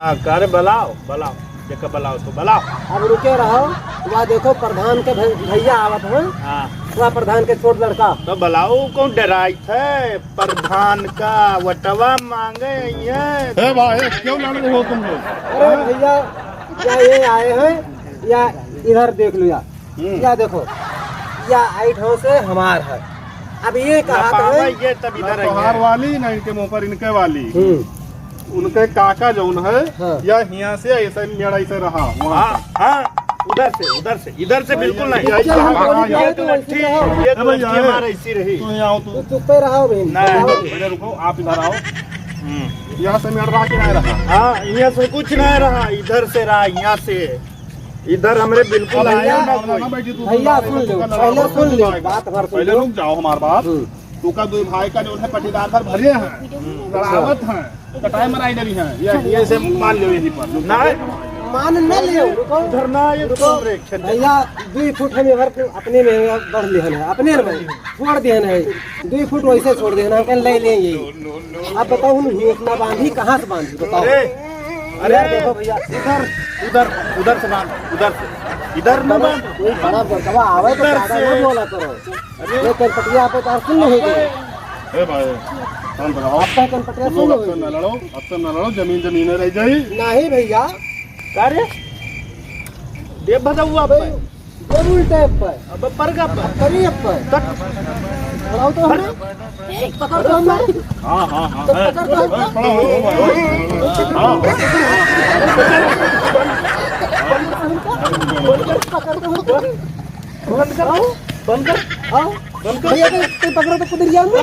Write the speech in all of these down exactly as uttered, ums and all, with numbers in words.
हाँ, का रे, बलाओ, बलाओ, जेका बलाओ तो बलाओ। अब रुके रहो, वह देखो प्रधान के भै-, भैया आवत हैं। हाँ। वह प्रधान के छोट लड़का। तो बलाओ, कौन डराइत है? प्रधान का वटवा माँगे ये। ए भाई, क्यों लड़ रहे हो तुम लोग? अरे भैया, या ये आए हैं, या इधर देख लो या। हम्म। या देखो, या आइट हाउस है, हमार है। अब ये कहा ना तो पावे है। ये तब इधर ना आई तोहार है। वाली, ना इनके मुंह पर इनके वाली। हम्म। उनके काका जौन है, हाँ। या हियां से ऐसे मेड़ ऐसे रहा, वहाँ हाँ, से। हाँ, उधर से, उधर से, इधर से भैया, बिल्कुल नहीं। ये ऐसे हम बोली ये जाए तो तो ऐसे लट्ठी, रहो। ये ए तो भैया, लट्ठी ए, हमारे ऐसी रही। तू यहाँ आओ, तू। तू चुप्पे रहो भाई। नहीं। पहले रुको, आप इधर आओ। हम्म। यहाँ से मेड़ रहा कि नहीं रहा? हाँ, यहाँ से कुछ नहीं रहा, इधर से रहा, यहाँ से। इधर हमरे बिल्कुल अब आया आया ना, ना, ना, बैठी तू, भैया, तू सुन लो, तू पहले सुन लो, बात भर सुन पहले लो। रुक जाओ हमार बात। हम्म। तू का दो भाई का जो है पट्टीदार भर भरे हैं, लड़ावत हैं, कटाई मराई डरी हैं, ये, ये से मान लो यहीं पर। ना, मान न लियो, रुको। धरना ये रुको। तुम रे, छे- भैया, दुई फुट हम इधर अपने में बढ़ लिहन है, अपने में छोड़ दिहन है, दुई फुट वैसे छोड़ दिहन, हम कहें ले लें ये। अब बताओ, हम हियाँ से ना बांधी, कहाँ से बांधी, बताओ। अरे, अरे, यार, देखो भैया। इधर, उधर, उधर से बांध, उधर से। इधर न बांध। कोई बड़ा बड़कवा आवे तो उधर ज्यादा से। न बोला करो। अरे। ये कनपटिया पे तो सुन नहीं दे। ए भाई, शांत रहो। आपका कनपटिया तुम सुन लोग लो। अक्सर न लड़ो, अक्सर न लड़ो, जमीन जमीन रह जाई। नहीं भैया। का रे? दे भदौआ पे। जरूर टाइप पर। अब पर का पर? करिए पर। तक। बढ़ाओ तो हमें। पकड़ तो हमें। हाँ, हाँ, हाँ, तो है। पकड़ तो हमें। ए, खड़ा हो, हो भाई, हो। हाँ। पकड़ तो हमें। बंद कर। आओ। बंद कर। आओ। बंद कर। भैया, तो, तो पकड़ो तो कुदर जाऊंगा।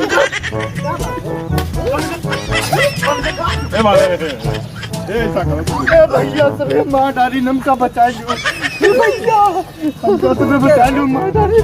ए भाई, ए, ए, ऐसा करो। ए भैया, सर, ये मार डाली, नमका बचा लो। ए भैया, हमका तो बचा लो, मार डाली।